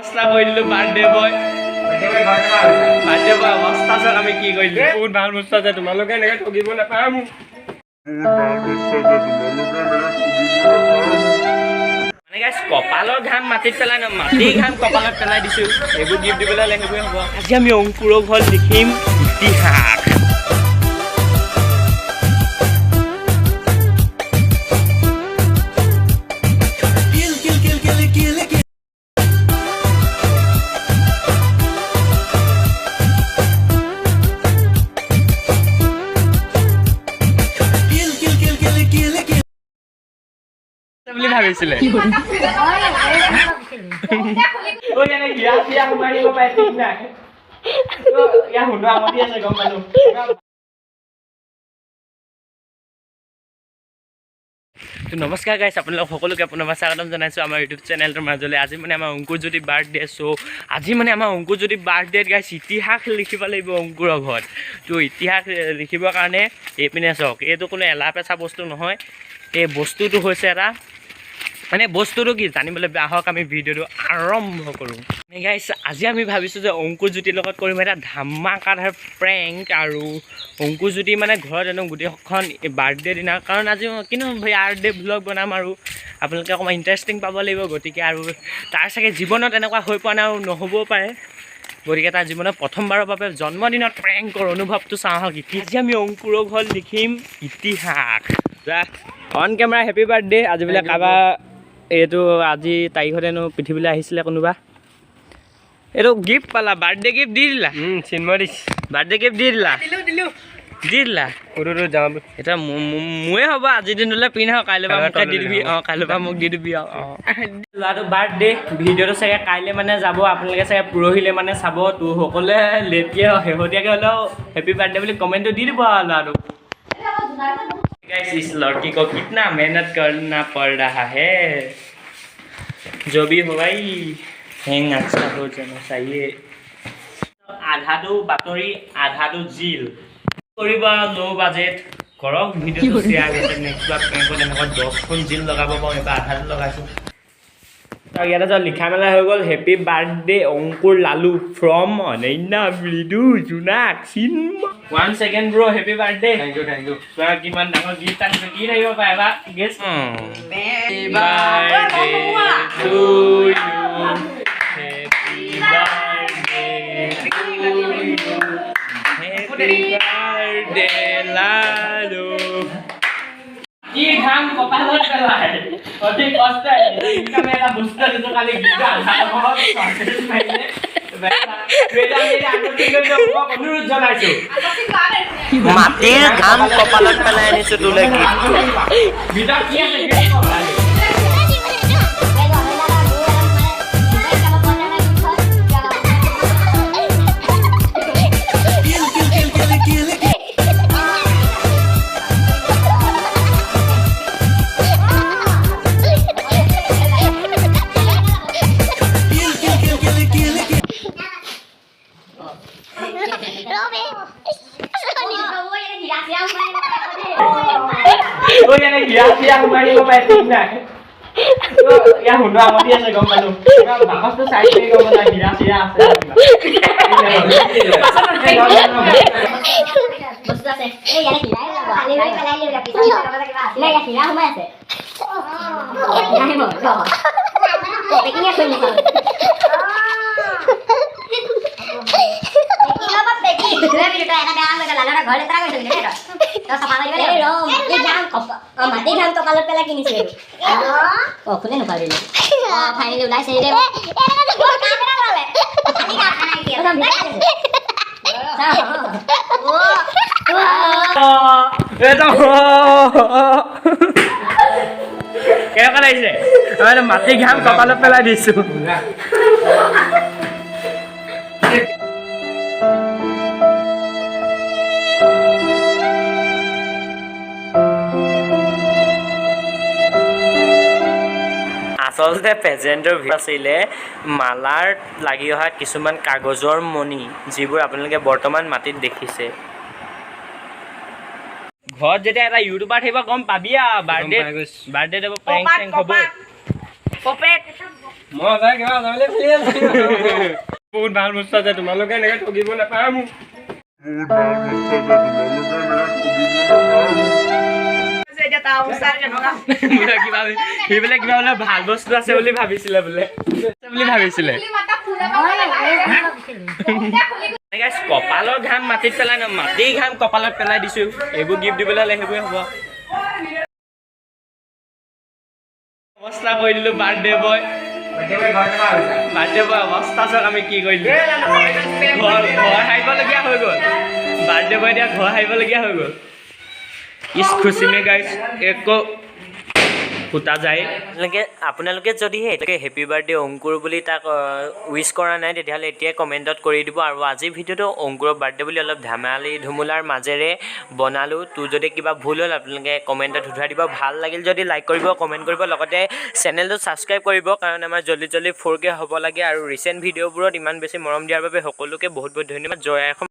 অৱস্থা কৰি দিলোঁ। বাৰ্থডে বয়, বাৰ্থডে বয় অৱস্থা চাওক, আমি কি কৰি দিলোঁ। বহুত ভাল বস্তু আছে, তোমালোকে এনেকে ঠগিব নাপায় মোক। মানে গাইছ, কপালৰ ঘাম মাটিত পেলাই ন, মাটিৰ ঘাম কপালত পেলাই দিছোঁ। এইবোৰ গিফ্ট দিবলৈ হ'লে সেইবোৰে হ'ব। আজি আমি অংকুৰৰ ঘৰত লিখিম ইতিহাস। বুলি ভাবিছিলে। ঐ, এনে হীৰা চিৰা সোমাই দিব পাৰে, ঠিক নাই। অ, ইয়াৰ সোণৰ আঙুঠি আছে, গম পালো। তো নমস্কাৰ গাইছ, আপোনালোক সকলোকে পুনৰবাৰ স্বাগতম জনাইছোঁ আমাৰ ইউটিউব চেনেলটোৰ মাজলৈ। আজি মানে আমাৰ অংকুৰজ্যোতি বাৰ্থডে। চ' আজি মানে আমাৰ অংকুৰজ্যোতি বাৰ্থডেত গাইছ ইতিহাস লিখিব লাগিব অংকুৰৰ ঘৰত। তো ইতিহাস লিখিবৰ কাৰণে এইপিনে চাওক, এইটো কোনো এলা পেচা বস্তু নহয়। এই বস্তুটো হৈছে এটা মানে বস্তুটো কি জানিবলৈ আহক, আমি ভিডিঅ'টো আৰম্ভ কৰোঁ। গাইছ, আজি আমি ভাবিছোঁ যে অংকুৰজ্যোতিৰ লগত কৰিম এটা ধামাকাধাৰ প্ৰেংক। আৰু অংকুৰজ্যোতি মানে ঘৰত একদম গোটেইখন বাৰ্থডে দিনা, কাৰণ আজি কিন্তু বাৰ্থডে ভ্লগ বনাম আৰু আপোনালোকে অকণমান ইণ্টাৰেষ্টিং পাব লাগিব। গতিকে আৰু তাৰ চাগে জীৱনত এনেকুৱা হৈ পোৱা নাই আৰু নহ'বও পাৰে। গতিকে তাৰ জীৱনত প্ৰথমবাৰৰ বাবে জন্মদিনত প্ৰেংকৰ অনুভৱটো চাওঁ আহক। আজি আমি অংকুৰৰ ঘৰত লিখিম ইতিহাস। যা, অন কেমেৰা হেপী বাৰ্থডে। আজি বোলে কাৰোবাৰ এইটো আজি তাৰিখতেনো পৃথিৱীলৈ আহিছিলে কোনোবা। এইটো গিফ্ট পালা, বাৰ্থডে গিফ্ট দি দিলা। চিন্ময় দিছ। বাৰ্থডে গিফ্ট দি দিলা, দি দিলা। সৰুটো যাওঁ। এতিয়া মোৰে হ'ব, আজিৰ দিনটোলৈ পিন্ধ, কাইলৈ পৰা মোকে দি দিবি। অঁ, কাইলৈ পৰা মোক দি দিবি। অঁ অঁ ল'ৰাটো বাৰ্থডে ভিডিঅ'টো চাগে কাইলৈ মানে যাব, আপোনালোকে চাগে পৰহিলৈ মানে চাব। তো সকলোৱে লেটকৈ শেহতীয়াকৈ হ'লেও হেপী বাৰ্থডে বুলি কমেণ্টটো দি দিব আৰু ল'ৰাটোক। Guys, इस लड़की को कितना मेहनत करना पड़ रहा है। जो भी हो भाई, हैंग अच्छा हो जाना चाहिए। আধাটো বাতৰি, আধাটো জিল কৰিব। ল' বাজেট কৰক, ভিডিঅ'টো শ্বেয়াৰ কৰিছে। নেক্সট বাৰ প্ৰেংকত এনেকুৱা 10খন জিল লগাব পাৰোঁ, এইবাৰ আধাটো লগাইছোঁ। আৰু ইয়াতে য'ত লিখা মেলা হৈ গ'ল, happy birthday Ankur Lalu from Ananya, মৃদু, জোনাক, Chinmoy. One second bro, happy birthday. Thank you, thank you. চোৱা, কিমান ডাঙৰ গিফ্ট আনিছো, কি থাকিব পাৰে বা guess. Birthday to you, happy birthday to you, happy birthday Lalu. কি ঘাম কপালত পেলাই অতি কষ্ট ইনকামে এটা বস্তু আনিছো, কালি গিফ্ট আধা মাৰিলে। অনুৰোধ জনাইছো, মাটিৰ ঘাম কপালত পেলাই আনিছো তোলৈ গিফ্টটো। ভিতৰত কি আছে? গিফ্ট। ঐ, এনে হীৰা চিৰা সোমাই দিব পাৰে, ঠিক নাই। অ, ইয়াৰ সোণৰ আঙুঠি আছে, গম পালো। বাকচটো চাই চাই গম পালো হীৰা চিৰা আছে। বস্তু আছে। এই ইয়াতে হীৰাই ওলাব। নাই, ইয়াত হীৰা সোমাই আছে। নাহিব, পেকিং আছে। পেকিং এটা বেয়া হৈ গ'ল, ঘৰ লেতেৰা কৰিছ কিন্তু দেই তই। তই চাফা কৰি দিব লাগিব। মাটি ঘাম কপালত পেলাই কিনিছো এইটো। অ, কোনে নোপালিলে? অ, ফাইনেলি ওলাইছে দেই। এইটো কেনেকুৱা লাগিছে? মই মাটি ঘাম কপালত পেলাই দিছো। আচলতে প্ৰেজেণ্টৰ ভিতৰত আছিলে মালাৰ লাগি অহা কিছুমান কাগজৰ মণি, যিবোৰ আপোনালোকে বৰ্তমান মাটিত দেখিছে। ঘৰত যেতিয়া এটা ইউটিউবাৰ থাকিব, গম পাবি আৰু বাৰ্থডে পাই গৈছো। বাৰ্থডে প্ৰেংক চেংক হ'বই। পপেট। মই সঁচাই কিবা যাবলৈ খেলি আছো। বহুত ভাল বস্তু আছে, তোমালোকে এনেকৈ ঠগিব নাপায় মোক। বোলে কিবা, সি বোলে কিবা বোলে ভাল বস্তু আছে বুলি ভাবিছিলে বোলে, বুলি ভাবিছিলে। Guys, কপালৰ ঘাম মাটিত পেলাই ন, মাটিৰ ঘাম কপালত পেলাই দিছো। এইবোৰ গিফ্ট দিবলৈ হ'লে সেইবোৰে হ'ব। অৱস্থা কৰি দিলো বাৰ্থডে বয়, বাৰ্থডে বয় অৱস্থা চাওক আমি কি কৰিলো। ঘৰ সাৰিবলগীয়া হৈ গ'ল। বাৰ্থডে বয় এতিয়া ঘৰ সাৰিবলগীয়া হৈ গ'ল। इस खुशी में গাইছ একো ফুটা যায়। আপোনালোকে যদিহে এতিয়ালৈকে হেপী বাৰ্থডে অংকুৰ বুলি তাক উইচ কৰা নাই, তেতিয়াহ'লে এতিয়াই কমেণ্টত কৰি দিব। আৰু আজিৰ ভিডিঅ'টো অংকুৰৰ বাৰ্থডে বুলি অলপ ধেমালি ধুমুলাৰ মাজেৰে বনালোঁ। তো যদি কিবা ভুল হ'ল, আপোনালোকে কমেণ্টত শুধৰাই দিব। ভাল লাগিল যদি লাইক কৰিব, কমেণ্ট কৰিব, লগতে চেনেলটো ছাবস্ক্ৰাইব কৰিব, কাৰণ আমাৰ জল্দি জল্দি 4K হ'ব লাগে। আৰু ৰিচেণ্ট ভিডিঅ'বোৰত ইমান বেছি মৰম দিয়াৰ বাবে সকলোকে বহুত বহুত ধন্যবাদ। জয় আই অসম।